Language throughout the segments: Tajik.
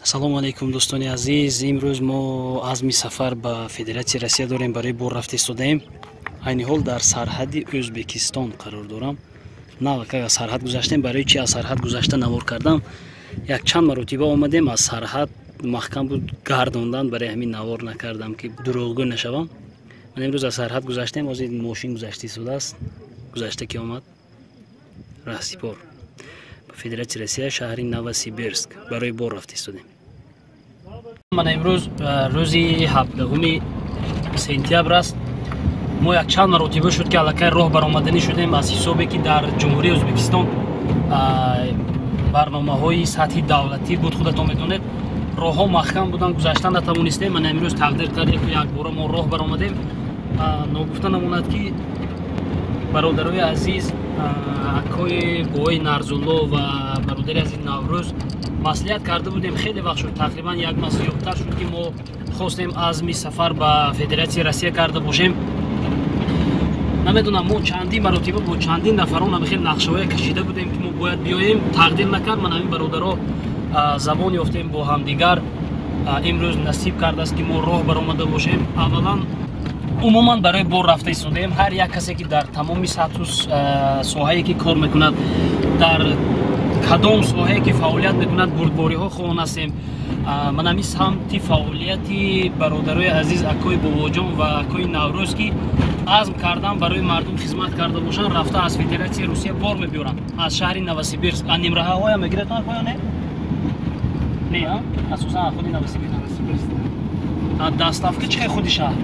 Ассалому алайкум, дӯстони азиз. Имрӯз мо азми сафар ба Федератсияи Россия дорем, барои бор рафта истодаем. Айни ҳол дар сарҳади Ӯзбекистон қарор дорам. Навака аз сарҳад гузаштем. Барои чи аз сарҳад гузашта навор кардам? Якчанд маротиба омадем, аз сарҳад маҳкам буд, гардондан, барои ҳамин навор накардам, ки дурӯғгӯ нашавам. Ман имрӯз аз сарҳад гузаштем, ҳозир мошин гузашта истодааст. Гузашта ки омад, раҳсипор ба Федератсияи Россия, шаҳри Новосибирск барои бор рафта истодем. Мана имрӯз рӯзи 17 сентябр аст. Мо якчанд маротиба шуд, ки аллакай роҳ баромаданӣ шудем, аз ҳисобе ки дар Ҷумҳурии Ӯзбекистон барномаҳои сатҳи давлатӣ буд. Худатон медонед, роҳҳо маҳкам буданд, гузаштан натавонистем. Мана имрӯз тақдир кард, яку якбора мо роҳ баромадем. Ногуфта намонад, ки бародарои азиз, акои бобои Нарзулло ва бародари азиз Наврӯз маслиҳат карда будем. Хеле вақт шуд, тақрибан як моҳ зиёдтар шуд, ки мо хостем азми сафар ба Федератсияи Россия карда бошем. Намедонам, мо чандин маротиба бо чандин нафарон ҳама хел нақшаҳое кашида будем, ки мо бояд биёем, тақдир накард. Ман ҳамин бародаро забон ёфтем бо ҳамдигар. Имрӯз насиб кардааст, ки мо роҳ баромада бошем. Аввалан, умуман барои бор рафта истодаем. Ҳар як касе, ки дар тамоми сатҳу соҳае ки кор мекунад, дар кадом соҳае ки фаъолият мекунад, бурдбориҳо хоҳон ҳастем. Ман ҳамин самти фаъолияти бародарои азиз, акои Бобоҷон ва акои Наврӯз, ки азм кардан барои мардум хизмат карда бошанд, рафта аз Федератсияи Русия бор мебиёранд, аз шаҳри Новосибирск. Нимраҳаҳоя мегиред ё не? Не, асосан аз худи Новосибирск доставка. Чӣ хел, худи шаҳр,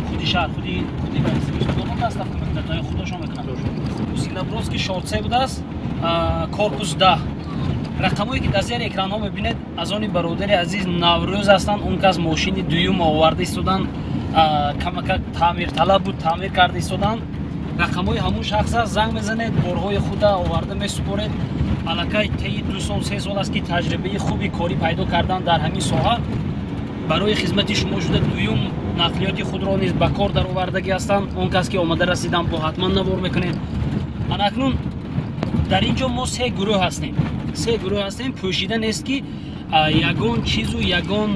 худи шаҳр, худи Новосибирск худотон доставка мекунад ё худошон мекунад? Зеленобродский шоссе будааст, корпус 10. Рақамҳое, ки дар зери экранҳо мебинед, аз они бародари азиз Наврӯз ҳастанд. Он кас мошини дуюм оварда истоданд, камакак таъмирталаб буд, таъмир карда истоданд. Рақамҳои ҳамун шахс аст, занг мезанед, борҳои худа оварда месупоред. Аллакай таи 2 сол, 3 сол аст, ки таҷрибаи хуби корӣ пайдо кардан дар ҳамин соҳа, барои хизмати шумо шуда дуюм нақлиёти худро низ ба кор даровардагӣ ҳастанд. Он кас ки омада расидан, бо ҳатман навор мекунем. Ана акнун дар ин ҷо мо се гурӯҳ ҳастем, се гурӯҳ ҳастем. Пӯшида нест, ки ягон чизу ягон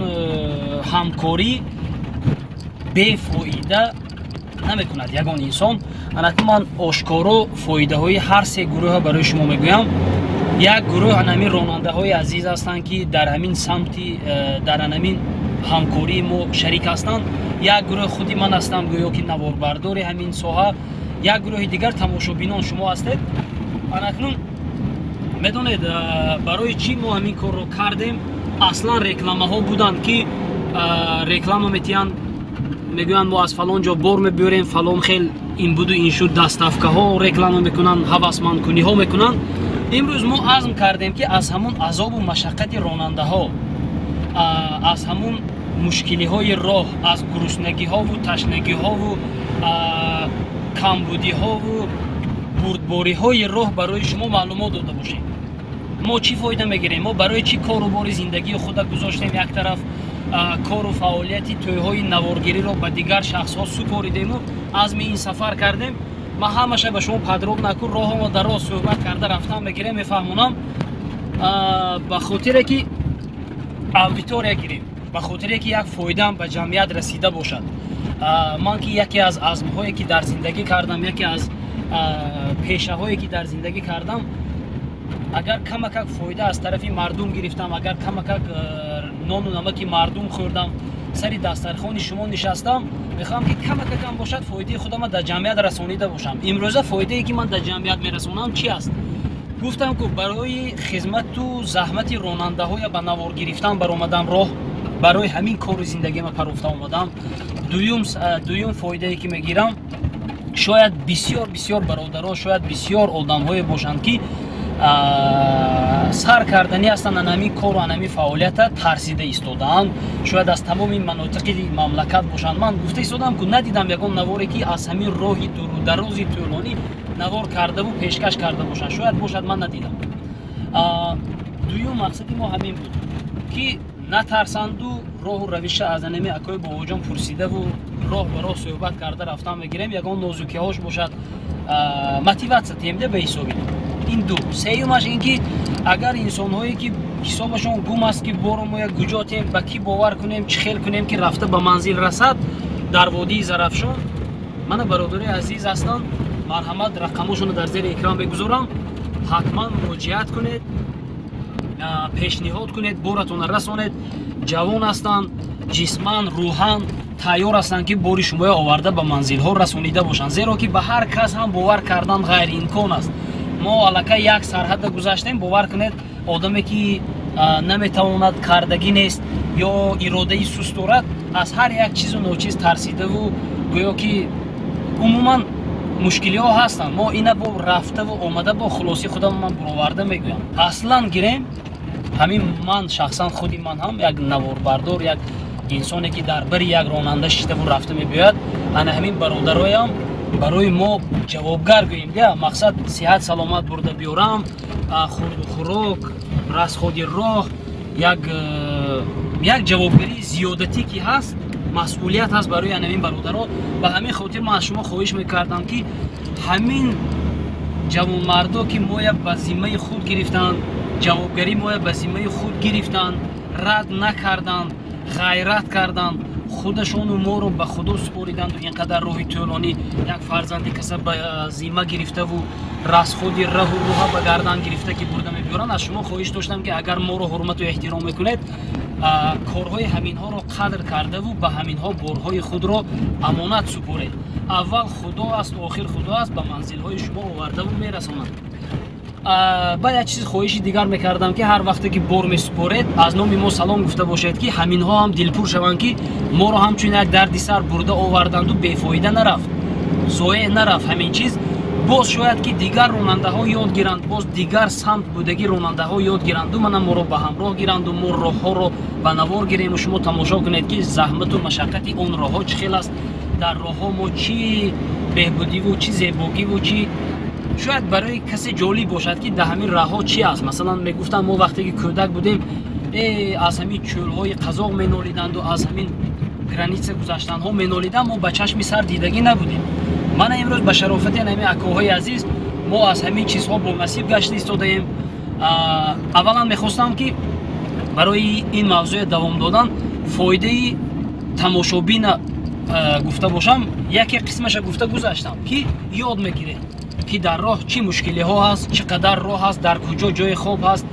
ҳамкорӣ бефоида намекунад ягон инсон. Анакун ман ошкоро фоидаҳои ҳар се гурӯҳа барои шумо мегӯям. Як гурӯҳ анамин ронандаҳои азиз ҳастанд, ки дар ҳамин самти дар анамин ҳамкории мо шарик ҳастанд. Як гурӯҳ худи ман ҳастам, гӯё ки наворбардори ҳамин соҳа. Як гурӯҳи дигар тамошобинон шумо ҳастед. Анакнун медонед, барои чӣ мо ҳамин корро кардем? Аслан рекламаҳо буданд, ки реклама метиҳанд, мегӯянд, мо аз фалон ҷо бор мебиёрем, фалон хел ин буду ин шуд, доставкаҳо реклама мекунанд, ҳавасмандкуниҳо мекунанд. Имрӯз мо азм кардем, ки аз ҳамун азобу машаққати ронандаҳо, аз ҳамун мушкилиҳои роҳ, аз гуруснагиҳову ташнагиҳову камбудиҳову бурдбориҳои роҳ барои шумо маълумот дода бошем. Мо чӣ фоида мегирем? Мо барои чӣ кору бори зиндагии худа гузоштем як тараф, кору фаъолияти тӯйҳои наворгириро ба дигар шахсҳо супоридему азми ин сафар кардем? Ман ҳамаша ба шумо подробно ку роҳомо дар роҳ суҳбат карда рафтан мегирем, мефаҳмонам. Ба хотире ки аудитория гирем, ба хотире ки як фоидаам ба ҷамъият расида бошад. Ман ки яке аз азмҳое, ки дар зиндагӣ кардам, яке аз пешаҳое, ки дар зиндагӣ кардам, агар камакак фоида аз тарафи мардум гирифтам, агар камакак нону намаки мардум хӯрдам, сари дастархони шумо нишастам, мехоҳам, ки камакакам бошад, фоидаи худама дар ҷамъият расонида бошам. Имрӯза фоидае, ки ман дар ҷамъият мерасонам, чи аст? Гуфтам ку, барои хизмату заҳмати ронандаҳоя ба навор гирифтан баромадам роҳ, барои ҳамин кору зиндагима парофта омадам. Дуюм фоидае, ки мегирам, шояд бисёр бисёр бародаро, шояд бисёр одамҳое бошанд, ки сар карданӣ ҳастанд анами кору анами фаъолията, тарсида истодаанд, шояд аз тамоми манотиқи мамлакат бошанд. Ман гуфта истодам ку, надидам ягон наворе, ки аз ҳамин роҳи дуру дарози тӯлонӣ навор кардаву пешкаш карда бошанд. Шояд бошад, ман надидам. Дуюм мақсади мо ҳамин буд, ки натарсанду роҳу равиша аз анами акои Бобоҷон пурсидаву роҳ ба роҳ суҳбат карда рафтан мегирем. Ягон нозукиҳош бошад, мотиватсия темде ба ҳисоби ин ду. Сеюмаш ин ки агар инсонҳое, ки Ҳисобашон гум аст, ки боро мо як гуҷотем, ба кӣ бовар кунем, чӣ хел кунем, ки рафта ба манзил расад дар водии Зарафшон. Мана бародарои азиз ҳастанд, марҳамат, рақамошонро дар зери экран мегузорам, ҳатман муроҷиат кунед, пешниҳод кунед, боратонро расонед. Ҷавон ҳастанд, ҷисман, рӯҳан тайёр ҳастанд, ки бори шумоя оварда ба манзилҳо расонида бошанд, зеро ки ба ҳар кас ҳам бовар кардан ғайриимкон аст. Мо аллакай як сарҳадда гузаштем, бовар кунед, одаме ки наметавонад, кардагӣ нест ё иродаи суст дорад, аз ҳар як чизу ночиз тарсидаву гӯё ки умуман мушкилиҳо ҳастанд. Мо ина бо рафтаву омада бо хулосаи худам ман буроварда мегӯям. Аслан гирем, ҳамин ман шахсан худи ман ҳам як наворбардор, як инсоне ки дар бари як ронанда шиштаву рафта мебиёяд, ана ҳамин бародароям барои мо ҷавобгар гӯем, я мақсад сиҳат саломат бурда биёрам, хурду хӯрок, расходи роҳ, як ҷавобгарии зиёдатӣ ки ҳаст, масъулият ҳаст барои ҳамин бародаро. Ба ҳамин хотир ман аз шумо хоҳиш мекардам, ки ҳамин ҷавонмардо, ки моя ба зиммаи худ гирифтанд, ҷавобгарӣ моя ба зиммаи худ гирифтанд, рад накарданд, ғайрат карданд, худашону моро ба худо супориданду ин қадар роҳи тӯлонӣ як фарзанди каса ба зимма гирифтаву расходи раҳу рӯҳа ба гардан гирифта ки бурда мебиёранд. Аз шумо хоҳиш доштам, ки агар моро ҳурмату эҳтиром мекунед, корҳои ҳаминҳоро қадр кардаву ба ҳаминҳо борҳои худро амонат супоред. Аввал худо аст, охир худо аст, ба манзилҳои шумо овардаву мерасонад. Баъд як чизи хоҳиши дигар мекардам, ки ҳар вақте ки бор месупоред, аз номи мо салом гуфта бошед, ки ҳаминҳо ҳам дилпур шаванд, ки моро ҳамчун як дарди сар бурда оварданду бефоида нарафт, зоеъ нарафт ҳамин чиз. Боз шояд ки дигар ронандаҳо ёд гиранд, боз дигар самт будагӣ ронандаҳо ёд гиранду мана моро ба ҳамроҳ гиранду мо роҳҳоро ба навор гирему шумо тамошо кунед, ки заҳмату машаққати он роҳҳо чӣ хел аст, дар роҳҳо мо чӣ беҳбудиву чӣ зебогиву чӣ шояд барои касе ҷолиб бошад, ки дар ҳамин раҳҳо чӣ аст. Масалан, мегуфтанд, мо вақте ки кӯдак будем, аз ҳамин чӯлҳои қазоқ менолиданду аз ҳамин граница гузаштанҳо менолиданд, мо ба чашми сар дидагӣ набудем. Мана имрӯз ба шарофати ҳамин акоҳои азиз мо аз ҳамин чизҳо бонасиб гашта истодаем. Аввалан мехостам, ки барои ин мавзӯе давом додан фоидаи тамошобина гуфта бошам. Яке қисмаша гуфта гузаштам, ки ёд мегиред, ки дар роҳ чӣ мушкилиҳо ҳаст, чӣ қадар роҳ ҳаст, дар куҷо ҷои хоб ҳаст,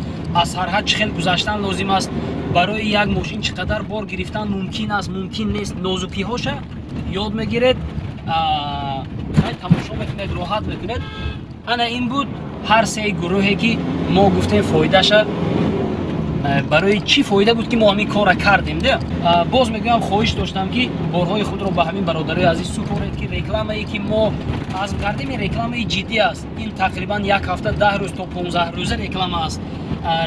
аз сарҳад чӣ хел гузаштан лозим аст, барои як мошин чӣ қадар бор гирифтан мумкин аст, мумкин нест, нозукиҳоша ёд мегиред, тамошо мекунед, роҳат мекунед. Ана ин буд ҳар се гурӯҳе, ки мо гуфтем фоидаша, барои чӣ фоида буд, ки мо ҳамин корра кардем. Де боз мегӯям, хоҳиш доштам, ки борҳои худро ба ҳамин бародарои азиз супоред, ки рекламае ки мо азм кардем, ин рекламаи ҷиддӣ аст. Ин тақрибан як ҳафта, 10 рӯз то 15 рӯза реклама аст.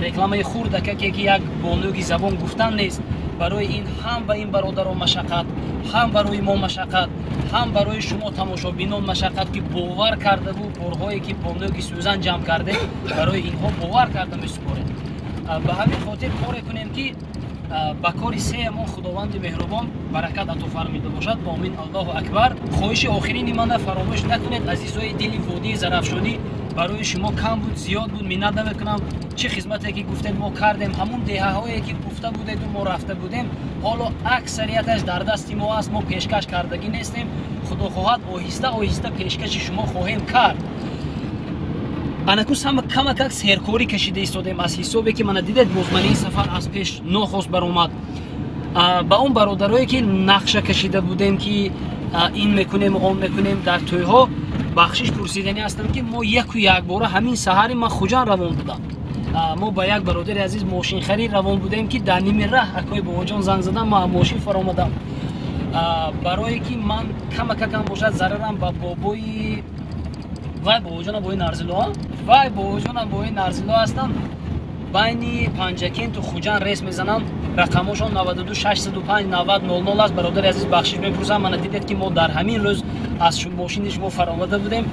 Рекламаи хурдакаке, ки як бонуги забон гуфтан нест. Барои ин ҳам ба ин бародаро машаққат, ҳам барои мо машаққат, ҳам барои шумо тамошобинон машаққат, ки бовар кардаву борҳое ки бо нӯги сӯзан ҷамъ кардем, барои инҳо бовар карда месупоред. Ба ҳамин хотир коре кунем, ки ба кори сеямон худованди меҳрубон баракат ато фармида бошад. Омин, Аллоҳу акбар. Хоҳиши охирини мана фаромӯш накунед, азизои дили водии Зарафшонӣ. Барои шумо кам буд, зиёд буд, миннат намекунам. Чӣ хизмате ки гуфтед, мо кардем. Ҳамун деҳаҳое ки гуфта будеду мо рафта будем, ҳоло аксарияташ дар дасти мо аст. Мо пешкаш кардагӣ нестем, худо хоҳад, оҳиста оҳиста пешкаши шумо хоҳем кард. Анаку камакак серкорӣ кашида истодем, аз ҳисобе ки мана дидед, бозмании сафар аз пеш нохост баромад. Ба он бародарое ки нақша кашида будем, ки ин мекунем, он мекунем дар тӯйҳо, бахшиш пурсиданӣ ҳастам, ки мо яку якбора ҳамин саҳари ман Хуҷанд равон будам. Мо ба як бародари азиз мошинхарӣ равон будем, ки дар ними раҳ акои бобоҷон занг задам, ман мошин фаромадам, барое ки ман камакакам бошад зарарам ба бобои вай, бобоҷонам бои Нарзило, вай бобоҷонам бои Нарзило ҳастанд, байни Панҷакенту Хуҷанд рейс мезананд. Рақамошон 92 605 90 00 аст. Бародари азиз, бахшиш мепурсам. Мана дидед, ки мо дар ҳамин рӯз аз мошини шумо фаромада будем,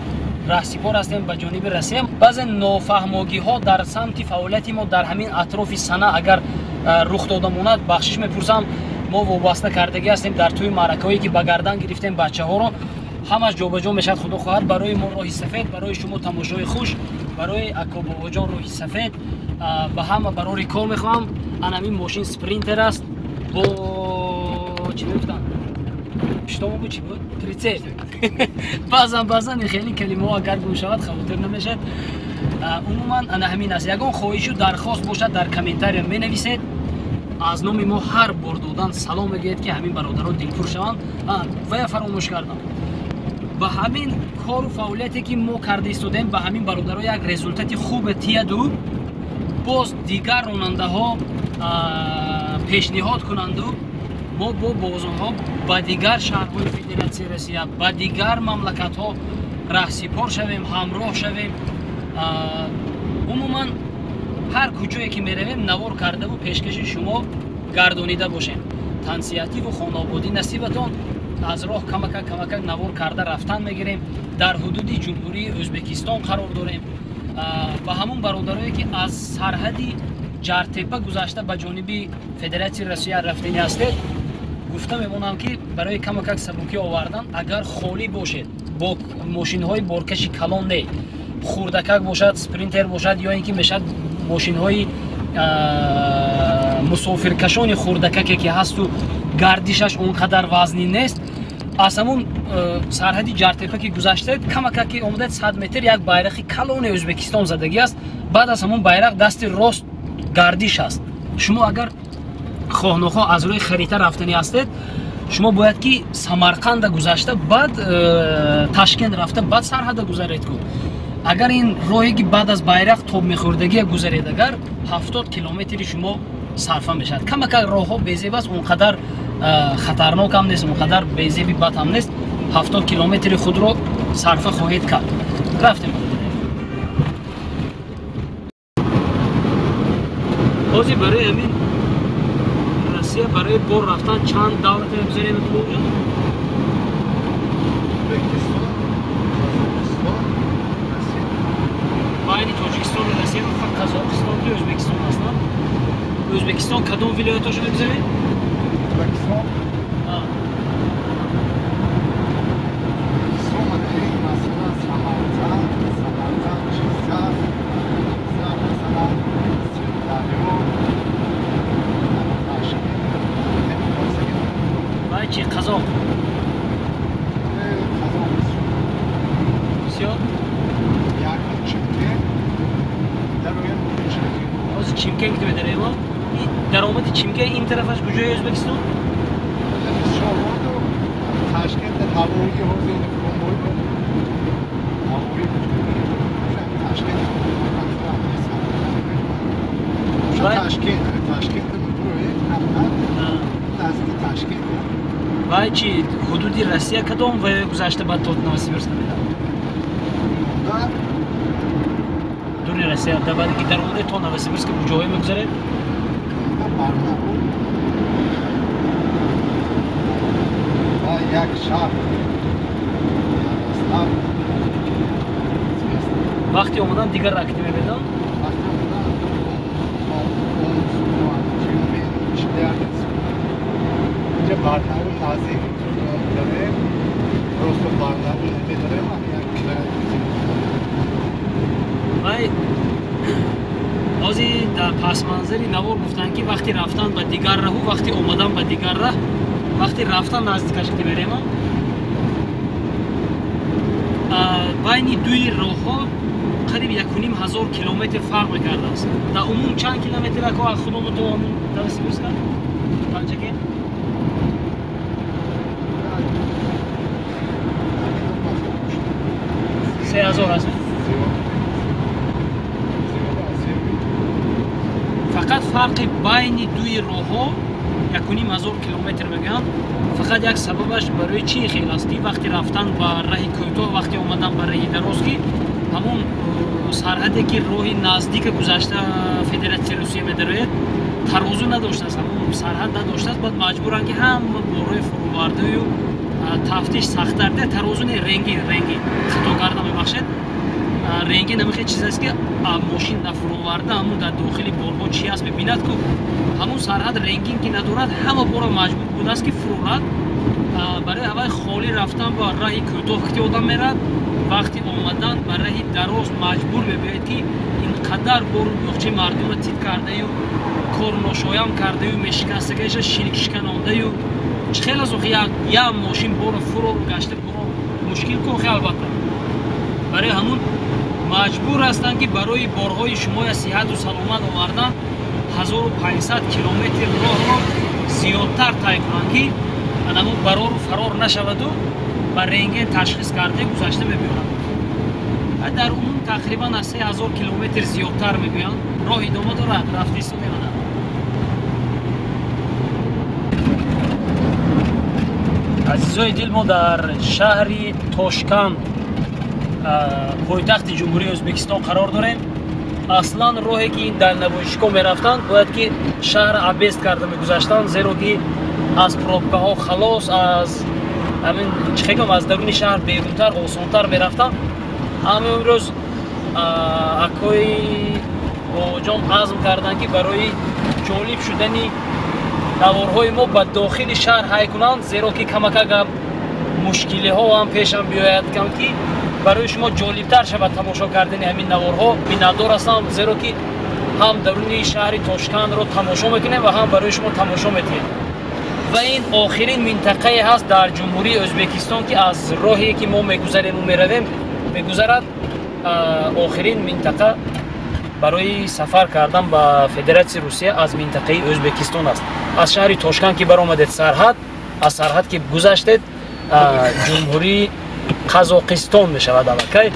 раҳсипор ҳастем ба ҷониби Россия. Баъзе нофаҳмогиҳо дар самти фаъолияти мо дар ҳамин атрофи сана агар рух дода монад, бахшиш мепурсам. Мо вобаста кардагӣ ҳастем дар тӯи маъракаҳое, ки ба гардан гирифтем бачаҳоро. Ҳамаш ҷобаҷо мешавад, худо хоҳад. Барои мо роҳи сафед, барои шумо тамошои хуш. Барои ако бобоҷон рӯҳи сафед ба ҳама барори кор мехоҳам. Ана ҳамин мошин Спринтер аст бо чӣ мегуфтанд? Пиштомо буд, чӣ буд? Прицеп. Баъзан хеле калимаҳо агар гум шавад, хавотир намешавад. Умуман ана ҳамин аст. Ягон хоҳишу дархост бошад, дар комментария менависед. Аз номи мо ҳар бор додан салом мегӯед, ки ҳамин бародаро дилпур шаванд. Вая фаромӯш кардам, ба ҳамин кору фаъолияте ки мо карда истодаем, ба ҳамин бародаро як результати хубе тияду боз дигар ронандаҳо пешниҳод кунанду мо бо бозонҳо ба дигар шаҳрҳои Федератсияи Россия, ба дигар мамлакатҳо раҳсипор шавем, ҳамроҳ шавем. Умуман ҳар куҷое ки меравем, навор кардаву пешкаши шумо гардонида бошем. Тансиҳативу хонаободӣ насибатон. Аз роҳ камакак камакак навор карда рафтан мегирем. Дар ҳудуди Ҷумҳурии Ӯзбекистон қарор дорем. Ба ҳамун бародарое ки аз сарҳади Ҷартепа гузашта ба ҷониби Федератсияи Россия рафтанӣ ҳастед, гуфта мемонам, ки барои камакак сабукӣ овардан, агар холӣ бошед, бо мошинҳои боркаши калон не, хурдакак бошад, Спринтер бошад ё ин ки мешавад мошинҳои мусофиркашони хурдакаке ки ҳасту гардишаш он қадар вазнин нест, аз ҳамун сарҳади Ҷартепа ки гузаштед, камакак ки омадед, 100 метр як байрақи калони Ӯзбекистон задагӣ аст. Баъд аз ҳамун байрақ дасти рост гардиш аст. Шумо агар хоҳнохоҳ аз рӯи харита рафтанӣ ҳастед, шумо бояд ки Самарқанда гузашта, баъд Ташкент рафта, баъд сарҳада гузаред ку. Агар ин роҳе ки баъд аз байрақ тоб мехӯрдагия гузаред, агар 70 километри шумо сарфа мешавад. Камакак роҳҳо безеб аст, он қадар хатарнок ҳам нест, он қадар безеби бад ҳам нест. 70 километри худро сарфа хоҳед кард. Рафтем. Ҳозир барои ҳамин Россия барои бор рафтан чанд давлат мегузарем бобоҷон? Ӯзбекистон, Қазоқистон, Россия. Байни Тоҷикистону Россия фақат Қазоқистон ки Ӯзбекистон ҳастанд. Ӯзбекистон кадом вилоятҳошо мегузарем? Ӯзбекистон масалан Самарқанд, Ҷиззах, масалан Сирдарё, Ташкент. Вай чи Қазоқ? Қазоқ бисёр. Як Чимкент, дароям Чимкент. Ҳозир Чимкент ки медарем, даромади Чимкент ин тарафаш куҷои Ӯзбекистон? Ташкент ҳавоӣ ҳозир ҳавоӣ Ташкент. Ташкент наздики Ташкент. Вай чи ҳудуди Россия кадом ва гузашта баъд то Новосибирск намедам? Дури Россия баъде ки даромаде то Новосибирск куҷое мегузаред? Барнаул ва як шаҳр Ярослав. Вақти омадан дигар ракти мебедам? Вақти омадан инҷа Барнаул наздик дорем, просто Барнаул намедорем, як Вай ҳозир дар пасманзари навор гуфтанд, ки вақти рафтан ба дигар раҳу вақти омадан ба дигар раҳ, вақти рафтан наздикаш ки мерем, байни дуи роҳҳо қариб 1500 километр фарқ мекардааст. Дар умум чанд километр ако аз худомо то ҳамун Новосибирска, Панҷакент? 3000 аст. Фақат фарқи байни дуи роҳҳо 1500 километр мегӯянд. Фақат як сабабаш барои чӣ хел аст, ки вақти рафтан ба раҳи кӯтоҳ, вақти омадан ба раҳи дароз, ки ҳамун сарҳаде ки роҳи наздика гузашта Федератсияи Русия медарояд, тарозу надоштааст, ҳамун сарҳад надоштааст. Баъд маҷбуранд, ки ҳама борҳои фурӯвардаю тафтиш сахттар. Тарозу не, рентген, рентген, хато кардам, мебахшед. Рентген ҳамин хел чиз аст, ки мошин нафурӯварда ҳамун дар дохили борҳо чи аст мебинад ку. Ҳамун сарҳад рентген ки надорад, ҳама бора маҷбур будааст, ки фурӯрад. Барои ҳавай холӣ рафтан ба раҳи кӯтоҳ ки одам мерад, Вақти омадан ба раҳи дароз маҷбур мебиёед, ки ин қадар бору боғчаи мардумро тит кардаю, кор ношоям кардаю, мешикастагаиша шилкшиканондаю чӣ хел аст охи як мошин боро фурору гашта боро мушкил ку охи. Албатта, барои ҳамун маҷбур ҳастанд, ки барои борҳои шумоя сиҳату саломат овардан 1500 километр роҳро зиёдтар тай кунанд, ки анамун барору фарор нашаваду ба рентген ташхис карда гузашта мебиёранд. Дар умум тақрибан аз 3000 километр зиёдтар мегӯянд. Роҳ идома дорад, рафта истодем. Азизои дил, мо дар шаҳри Тошканд, пойтахти Ҷумҳурии Ӯзбекистон қарор дорем. Аслан роҳе ки ин дальнобойщикҳо мерафтанд, бояд ки шаҳр объезд карда мегузаштанд, зеро ки аз пробкаҳо халос, аз ҳамин чӣ хегам, аз даруни шаҳр берунтар осонтар мерафтанд. Аммо имрӯз акои Бобоҷон азм карданд, ки барои ҷолиб шудани наворҳои мо ба дохили шаҳр ҳай кунанд, зеро ки камакак мушкилиҳо ҳам пешам биёяд, кам ки барои шумо ҷолибтар шавад тамошо кардани ҳамин наворҳо. Миннатдор ҳастам, зеро ки ҳам даруни шаҳри Тошкандро тамошо мекунем ва ҳам барои шумо тамошо метиҳем. Ва ин охирин минтақае ҳаст дар Ҷумҳурии Ӯзбекистон, ки аз роҳе ки мо мегузарему меравем мегузарад. Охирин минтақа барои сафар кардан ба Федератсияи Русия аз минтақаи Ӯзбекистон аст. Аз шаҳри Тошканд ки баромадед, сарҳад, аз сарҳад ки гузаштед, Ҷумҳурии Қазоқистон мешавад аллакай.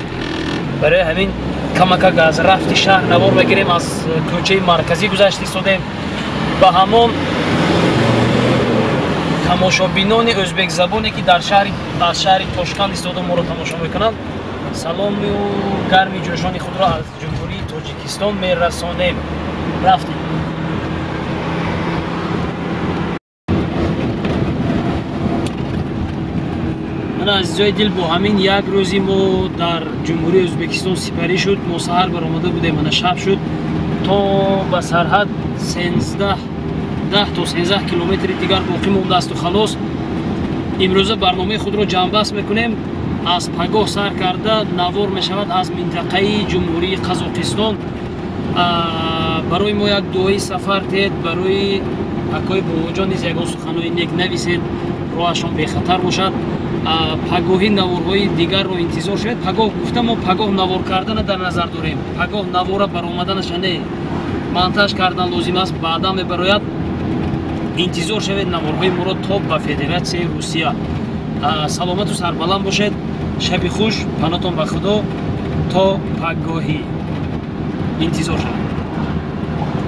Барои ҳамин камакак аз рафти шаҳр навор мегирем. Аз кӯчаи марказӣ гузашта истодем. Ба ҳамон тамошобинони ӯзбекзабоне, ки дар шаҳри аз шаҳри Тошканд истода моро тамошо мекунанд, салому гарми ҷӯшони худро аз Ҷумҳурии Тоҷикистон мерасонем. Рафтем. Мана, азизои дил, бо ҳамин як рӯзи мо дар Ҷумҳурии Ӯзбекистон сипарӣ шуд. Мо саҳар баромада будем, мана шаб шуд. То ба сарҳад 10 то 13 километри дигар боқӣ мондаасту халос. Имрӯза барномаи худро ҷамъбаст мекунем. Аз пагоҳ сар карда навор мешавад аз минтақаи Ҷумҳурии Қазоқистон. Барои мо як дуои сафар диҳед, барои акои Бобоҷон низ ягон суханҳои нек нависед, роҳашон бехатар бошад. Пагоҳи наворҳои дигарро интизор шавед. Пагоҳ гуфта, мо пагоҳ навор кардана дар назар дорем, пагоҳ навора баромаданаша не, монтаж кардан лозим аст, баъдан мебарояд. Интизор шавед наворҳои моро то ба Федератсияи Русия. Саломату сарбаланд бошед, шаби хуш, панотон ба Худо, то пагоҳӣ интизор шавед.